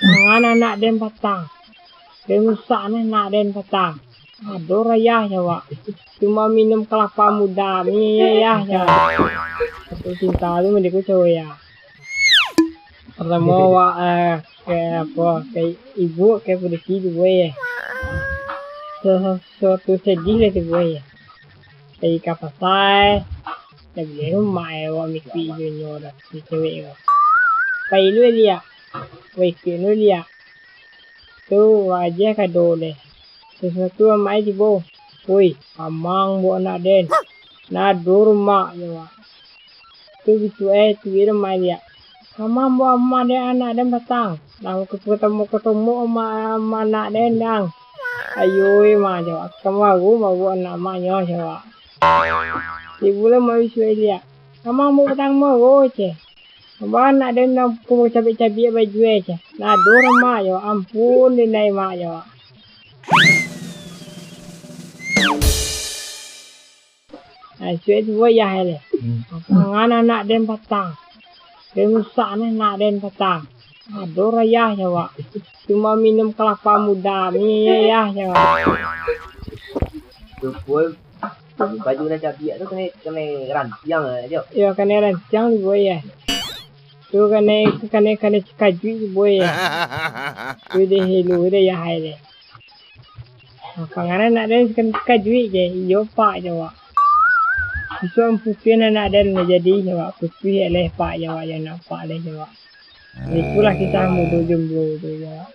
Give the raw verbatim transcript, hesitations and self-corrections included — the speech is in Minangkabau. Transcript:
Tangan anak den patang. Den rusak neh anak den patang. Ado rayah jawab. Cuma minum kalapa muda ni rayah jawab. Jatuah cinta tu mending ku cowok ya. Pertama awak eh, ke apa ke ibu ke polisi tu boy eh. Sesuatu sedih lah tu boy eh. Pai ka pasai, dah buliah rumah eh, awak mikuik ijonyo dah, si cewek tu. Pai lu liak, pai ikuik lu liak. Tu wajah kado deh. Sesuatu amak ai tibo. Woi, amang buat anak den. Nado rumah je wak. Tu bitu eh, tu je rumah liak. Amang buat amang den anak den batang. Lah, ketomo-ketomo amang, amang anak den dang. Ayo, mak jawab. Kamaru maru anak maknyo jawab. Ibu lah mari suai liak. Amang buat batang maru ceh. Amang anak den dang kumo cabiak-cabiak baju eh ceh. Nado rumah jawab. Ampun, dinai mak jawab. Nah, suai tu buah yah le. Tangan anak den patang. Den rusak neh anak den patang. Ado rayah jawab. Cuma minum kalapa muda ni rayah jawab. Tuh, boy. Baju nan cabiak tu kena, kena rantiang aja. Yo, kena rantiang tu boy eh. Tu kena, kena, kena cikajuik tu boy eh. Tu deh helu deh yah ai deh. Pangaran anak den kan kajuik je, iyo pak jawab. Isuak putuih anak den lah jadi jawab, putuih leh pak jawab, yo nak pak leh jawab. Itulah kisah mudo jomblo tu jawab.